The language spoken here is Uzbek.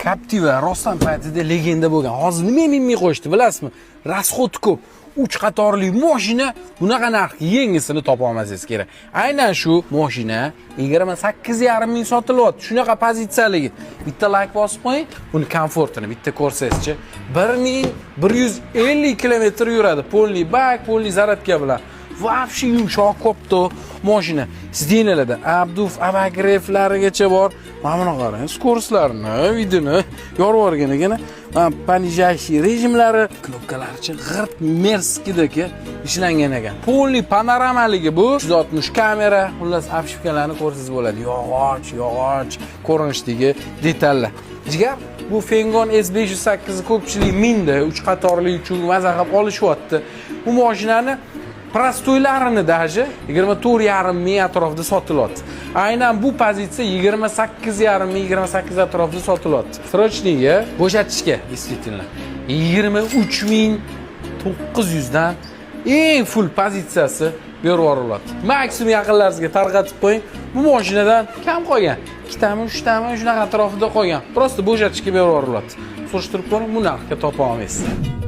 Captiva rostdan paytida legenda bo'lgan. Hozir nima minmay qo'yishdi, bilasizmi? Расход ko'p. Uch qatorli mashina bunaqa narxga yangisini topa olmasangiz kerak. Aynan shu mashina 28,5 ming sotilyapti. Shunaqa pozitsiyaligi. Bitta layk bosib qo'ying, buni komfortini bitta ko'rsangizchi. 1150 kilometr yuradi. Полный bak, полный zaryadka bilan. Вообще yumshoq kopto mashina. Сиденья larda обдув, обогрев larigacha bor. Mana buni qarang, скорость larini, вид ini yorib yuborgan ekan. Mana понижающий rejimlari, knopkalaricha g'irt мерзкий dagi ishlangan ekan. Полный panoramaligi bu. 360 kamera, xullas, обшивка larni ko'rsangiz bo'ladi. Yog'och, yog'och ko'rinishdagi detallar. Jigar, bu Fengon S508 ko'pchilik mindi, uch qatorli uchun maza qilib olishyapti. Bu mashinani простой larini даже 24,5 ming atrofida sotilyapti. Aynan bu pozitsiya 28,5 ming, 28 atrofida sotilyapti. Срочный ga bo'shatishga, действительно, 23 900 dan eng full pozitsiyasi berib yuboriladi. Maksimum yaqinlaringizga tarqatib qo'ying. Bu mashinadan kam qolgan. Ikkitami, uchtami, shunaqa atrofida qolgan. Просто bo'shatishga berib yuboriladi. Surishtirib ko'ring, bu narxga topa olmaysiz.